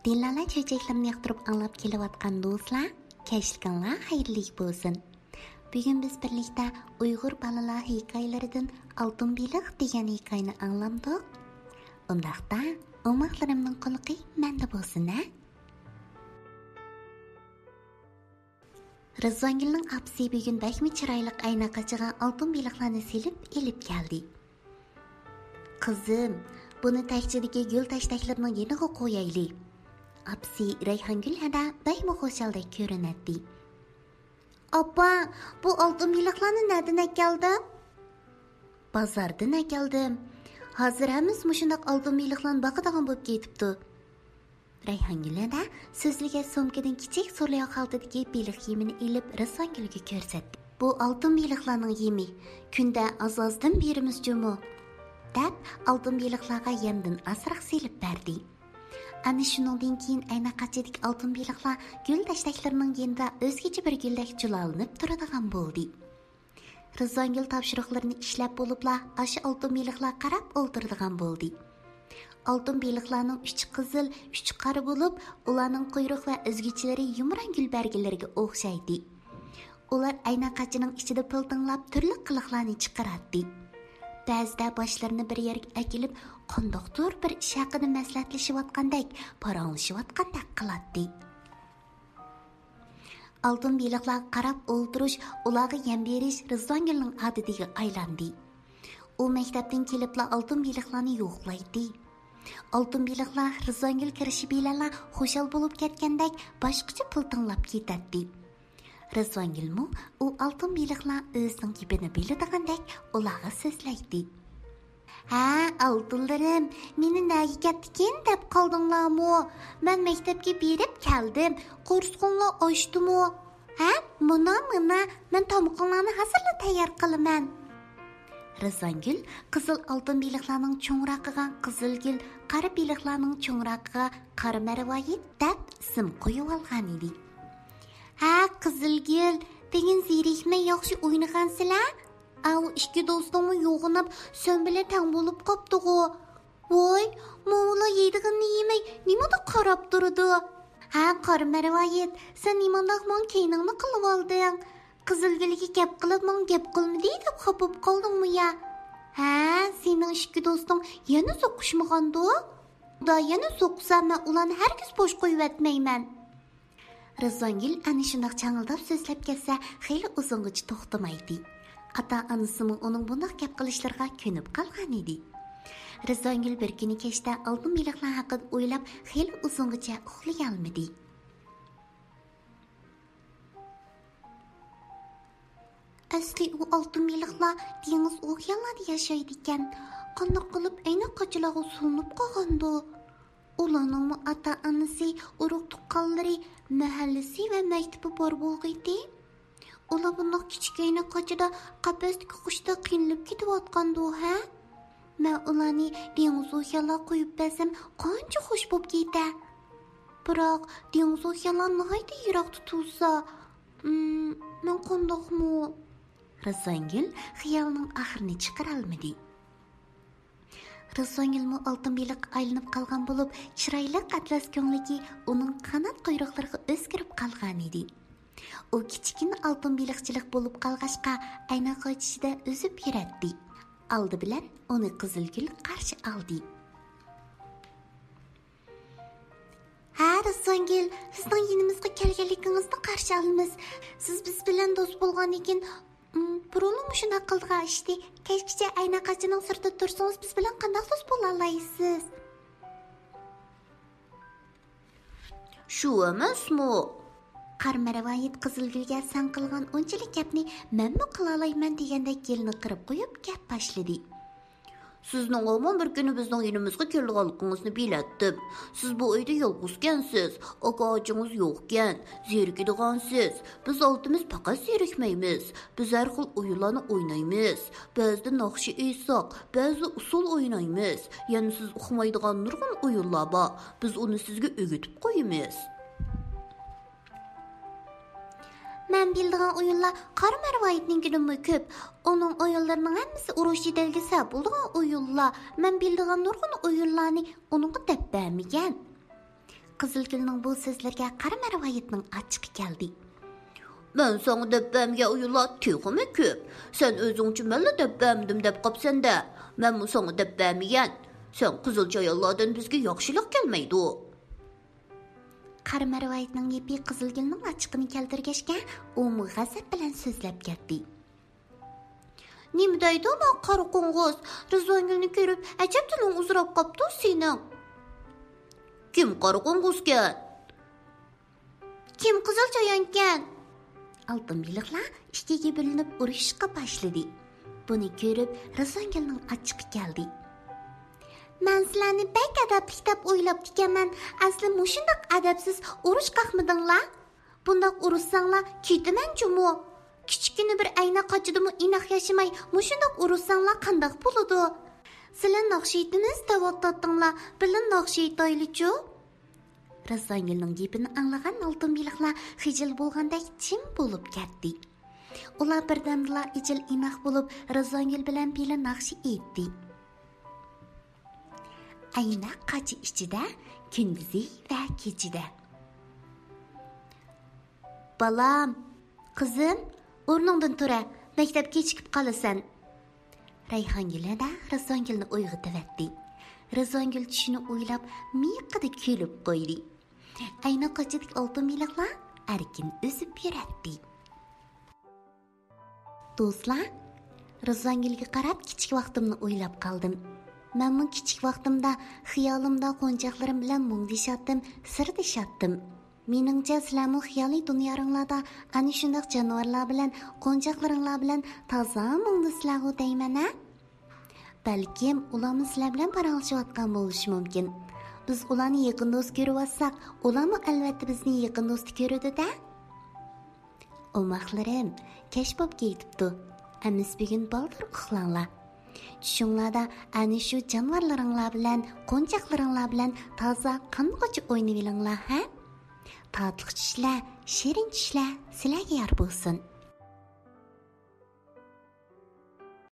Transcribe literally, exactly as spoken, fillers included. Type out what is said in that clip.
دىلالە چۆچەكلىرىنى ياقتۇرۇپ ئاڭلاپ كېلىۋاتقان دوستلار، كەچلىكىڭلار خەيرلىك بولسۇن. بۈگۈن بىز بىرلىكتە ئۇيغۇر بالىلار ھېكايىلىرىدىن ئالتۇن بېلىق دېگەن ھېكايىنى ئاڭلامدۇق؟ ئۇنداقتا ئوماقلىرىمنىڭ قۇلىقى مەندە بولسۇن ھە. رىزۋانگۈلنىڭ ئاپىسى بۈگۈن بەكمۇ چىرايلىق ئەينەقاچىغا ئالتۇن بېلىقلارنى سېلىپ ئېلىپ كەلدى. قىزىم، بۇنى تەكچىدىكى گۈل تەشتەكلىرىنىڭ يېنىغا قويايلى. ئاپىسى رەيھانگۈل ھەدە بەكمۇ خۇشالدەك كۆرۈنەتتى. ئاپا، بۇ ئالتۇن بېلىقلارنى نەدىن ئەكەلدىڭ؟ بازاردىن ئەكەلدىم. ھازىر ھەممىسى مۇشۇنداق ئالتۇن بېلىقلارنى باقىدىغان بولۇپ كېتىپتۇ. رەيھانگۈل ھەدە سۆزلىگەن سومكىدىن كىچىك سورلىياق خالتىدىكى بېلىق يېمىنى ئېلىپ رىزۋانگۈلگە كۆرسەتتى. بۇ ئالتۇن بېلىقلارنىڭ يېمى، كۈندە ئاز-ئازدىن بېرىمىز جۇمۇ، دەپ ئالتۇن بېلىقلارغا يەمدىن ئازراق سېلىپ بەردى. ئەنە شۇنىڭدىن كېيىن ئەينەقاچىدىكى ئالتۇن بېلىقلار گۈل تەشتەكلىرىنىڭ يېنىدا ئۆزگىچە بىر گۈلدەك جۇلالىنىپ تۇرىدىغان بولدى. رىزۋانگۈل تاپشۇرۇقلىرىنى ئىشلەپ بولۇپلا، ئاشۇ ئالتۇن بېلىقلارغا قاراپ ئولتۇرىدىغان بولدى. ئالتۇن بېلىقلارنىڭ ئۈچى قىزىل، ئۈچى قارا بولۇپ، ئۇلارنىڭ قۇيرۇق ۋە ئۈزگۈچىلىرى يۇمران گۈل بەرگىلىرىگە ئوخشايتتى. ئۇلار ئەينەقاچىنىڭ ئىچىدە پىلتىڭلاپ تۈرلۈك قىلىقلارنى چىقىراتتى. بەزىدە باشلىرىنى بىر يەرگە ئەكېلىپ، قانداقتۇر بىر ئىش ھەققىدە مەسلىھەتلىشىۋاتقاندەك پاراڭلىشىۋاتقاندەك قىلاتتى. ئالتۇن بېلىقلارغا قاراپ ئولتۇرۇش، ئۇلارغا يەم بېرىش رىزۋانگۈلنىڭ ئادىتىگە ئايلاندى. ئۇ مەكتەپتىن كېلىپلا ئالتۇن بېلىقلارنى يوقلايتتى. ئالتۇن بېلىقلار رىزۋانگۈل كىرىشى بىلەنلا خۇشال بولۇپ كەتكەندەك باشقىچە پىلتىڭلاپ كېتەتتى. رىزۋانگۈلمۇ ئۇ ئالتۇن بېلىقلار ئۆزىنىڭ گېپىنى بىلىدىغاندەك ئۇلارغا سۆزلەيتتى. ھە، ئالتۇنلىرىم، مېنى نەگە كەتتىكىن دەپ قالدىڭلارمۇ؟ مەن مەكتەپكە بېرىپ كەلدىم. قورسىقىڭلار ئاچتىمۇ؟ ھە، مانا، مانا، مەن تامىقىڭلارنى ھازىرلا تەييار قىلىمەن. رىزۋانگۈل قىزىل ئالتۇن بېلىقلارنىڭ چوڭراقىغا قىزىلگۈل، قارا بېلىقلارنىڭ چوڭراقىغا قارا مەرۋايىت دەپ ئىسىم قويۇۋالغانىدى. ھە، قىزىلگۈل، بۈگۈن زېرىكمەي ياخشى ئوينىغانسىلەر؟ ئاۋۇ ئىككى دوستۇڭمۇ يوغىناپ سەن بىلەن تەڭ بولۇپ قاپتىغۇ. ۋاي، ماۋۇلار يەيدىغىنىنى يېمەي نېمىدەپ قاراپ تۇرىدۇ؟ ھە، قارا مەرۋايىت، سەن نېمانداق ماڭا كەينىڭنى قىلىۋالدىڭ؟ قىزىلگۈلگە گەپ قىلىپ ماڭا گەپ قىلمىدى دەپ خاپا بولۇپ قالدىڭمۇ يا؟ ھە، سېنىڭ ئىككى دوستۇڭ يەنە سوقۇشمىغاندۇ؟ خۇدا يەنە سوقسا، مەن ئۇلارنى ھەرگىز بوش قويۇۋەتمەيمەن. رىزۋانگۈل ئەنە شۇنداق چاڭىلداپ سۆزلەپ كەتسە، خېلى ئۇزۇنغىچە توختىمايتتى. ئاتا-ئانىسىمۇ ئۇنىڭ بۇنداق گەپ قىلىشلىرىغا كۆنۈپ قالغانىدى. رىزۋانگۈل بىر كۈنى كەچتە ئالتۇن بېلىقلار ھەققىدە ئويلاپ، خېلى ئۇزۇنغىچە ئۇخلىيالمىدى. ئەسلى ئۇ ئالتۇن بېلىقلار دېڭىز ئوكيانلاردا ياشايدىكەن. قانداق قىلىپ ئەينەك قاچىلارغا سولىنىپ قالغاندۇ؟ ئۇلارنىڭمۇ ئاتا-ئانىسى، ئۇرۇق-تۇغقانلىرى، مەھەللىسى ۋە مەكتىپى بار بولغىيتى. ئۇلار بۇنداق كىچىك ئەينەك قاچىدا قەپەستىكى قۇشتەك قىينىلىپ كېتىۋاتقاندۇ، ھە؟ مەن ئۇلارنى دېڭىز ئوكيانلارغا قويۇپ بەرسەم قانچە خوش بوپ كېتە. بىراق دېڭىز ئوكيانلار ناھايىتى يىراقتا تۇرسا، ئىم، مەن قانداقمۇ؟ رىزۋانگۈل خىيالىنىڭ ئاخىرىنى چىقىرالمىدى. رىزۋانگۈلمۇ ئالتۇن بېلىققا ئايلىنىپ قالغان بولۇپ، چىرايلىق ئەتلەس كۆڭلىكى ئۇنىڭ قانات قۇيرۇقلىرىغا ئۆزگىرىپ قالغانىدى. ئۇ كىچىككىنە ئالتۇن بېلىقچىلىق بولۇپ قالغاچقا، ئەينەك قاچىشىدا ئۈزۈپ يۈرەتتى. ئالدى بىلەن ئۇنى قىزىلگۈل قارشى ئالدى. ھە، رىزۋانگۈل، سىزنىڭ يېنىمىزغا كەلگەنلىكىڭىزنى قارشى ئالىمىز. سىز بىز بىلەن دوست بولغاندىكىن، ئىم، بۇرۇنمۇ مۇشۇنداق قىلىدىغان ئىشتى. كەچكىچە ئەينەك قاچىنىڭ سىرتىدا تۇرسىڭىز، بىز بىلەن قانداق دوست بولالايسىز؟ شۇ ئەمەسمۇ؟ قارا مەرۋايىت قىزىلگۈلگە سەن قىلغان ئۇنچىلىك گەپنى مەنمۇ قىلالايمەن دېگەندەك يىلىنى قىرىپ قويۇپ گەپ باشلىدى. سىزنىڭ ھامان بىر كۈنى بىزنىڭ يېنىمىزغا كېلىدىغانلىقىڭىزنى بىلەتتىم. سىز بۇ ئۆيدە يالغۇزكەنسىز، ئاكا-ئاچىڭىز يوقكەن، زېرىكىدىغانسىز. بىز ئالتىمىز پەقەت زېرىكمەيمىز. بىز ھەر خىل ئويۇنلارنى ئوينايمىز. بەزىدە ناخشا ئېيتساق، بەزىدە ئۇسسۇل ئوينايمىز. يەنە سىز ئۇقمايدىغان نۇرغۇن ئويۇنلار بار. بىز ئۇنى سىزگە ئۆگىتىپ قويىمىز. مەن بىلىدىغان ئويۇنلار قارا مەرۋايىتنىڭكىدىنمۇ كۆپ. ئۇنىڭ ئويۇنلىرىنىڭ ھەممىسى ئۇرۇش جېدەلگە سەۋەب بولىدىغان ئويۇنلار. مەن بىلىدىغان نۇرغۇن ئويۇنلارنى ئۇنىڭغا دەپ بەرمىگەن. قىزىلگۈلنىڭ بۇ سۆزلىرىگە قارا مەرۋايىتنىڭ ئاچچىقى كەلدى. مەن ساڭا دەپ بەرمىگەن ئويۇنلار تېخىمۇ كۆپ. سەن ئۆزۈڭچە مەنلا دەپ بەرمىدىم دەپ قاپسەن-دە. مەنمۇ ساڭا دەپ بەرمىگەن. سەن قىزىل چايانلاردىن بىزگە ياخشىلىق كەلمەيدۇ. قارا مەرۋايىتنىڭ گېپى قىزىلگۈلنىڭ ئاچچىقىنى كەلتۈرگەچكە، ئۇمۇ غەزەپ بىلەن سۆزلەپ كەتتى. نېمە دەيدۇ ما قارا قوڭغۇز؟ رىزۋانگۈلنى كۆرۈپ ئەجەب تىلىڭ ئۇزىراپ قاپتۇ سېنىڭ. كىم قارا قوڭغۇزكەن؟ كىم قىزىل چايانكەن؟ ئالتۇن بېلىقلار ئىككىگە بۆلۈنۈپ ئۇرۇشۇشقا باشلىدى. بۇنى كۆرۈپ رىزۋانگۈلنىڭ ئاچچىقى كەلدى. مەن سىلەرنى بەك ئەدەپلىك دەپ ئويلاپتىكەنمەن، ئەسلى مۇشۇنداق ئەدەپسىز ئۇرۇش قاقمىدىڭلار. بۇنداق ئۇرۇشساڭلار كېتىمەن جۇمۇ. كىچىككىنە بىر ئەينەك قاچىدىمۇ ئىناق ياشىماي مۇشۇنداق ئۇرۇشساڭلار قانداق بولىدۇ؟ سىلەر ناخشا ئېيتىمىز دەۋاتاتتىڭلار، بىللە ناخشا ئېيتايلىچۇ؟ رىزۋانگۈلنىڭ گېپىنى ئاڭلىغان ئالتۇن بېلىقلار خىجىل بولغاندەك جىم بولۇپ كەتتى. ئۇلار بىردەمدىلا ئىجىل ئىناق بولۇپ، رىزۋانگۈل بىلەن بىللە ناخشا ئېيتتى. ئەينەك قاچا ئىچىدە كۈندۈزى ۋە كېچىدە. بالام، قىزىم، ئورنۇڭدىن تۇرە، مەكتەپكە كېچىكىپ قالىسەن. رەيھانگۈل ھەدە رىزۋانگۈلنى ئويغىتىۋەتتى. رىزۋانگۈل چۈشىنى ئويلاپ، مىيىقىدا كۈلۈپ قويدى. ئەينەك قاچىدىكى ئالتۇن بېلىقلار ئەركىن ئۈزۈپ يۈرەتتى. دوستلار، رىزۋانگۈلگە قاراپ كىچىك ۋاقتىمنى ئويلاپ قالدىم. مەنمۇ كىچىك ۋاقتىمدا خىيالىمدا غونچاقلىرىم بىلەن مۇڭدىشاتتىم، سىردىشاتتىم. مېنىڭچە، سىلەرمۇ خىيالىي دۇنياڭلاردا ئەنە شۇنداق جانىۋارلار بىلەن، غونچاقلىرىڭلار بىلەن تازا مۇڭدىسىلەرغۇ دەيمەن، ھە؟ بەلكىم ئۇلارمۇ سىلەر بىلەن پاراڭلىشىۋاتقان بولۇشى مۇمكىن. بىز ئۇلارنى يېقىن دوست كۆرۈۋاتساق، ئۇلارمۇ ئەلۋەتتە بىزنى يېقىن دوست كۆرىدۇ-دە. ئوماقلىرىم، كەچ بولۇپ كېتىپتۇ. ئەمىسە بۈگۈن بالدۇر ئۇخلاڭلار. چۈشۈڭلاردا ئەنە شۇ جانىۋارلىرىڭلار بىلەن، غونچاقلىرىڭلار بىلەن تازا قانغۇچە ئوينىۋېلىڭلار، ھە؟ تاتلىق چۈشلەر، شېرىن چۈشلەر سىلەرگە يار بولسۇن.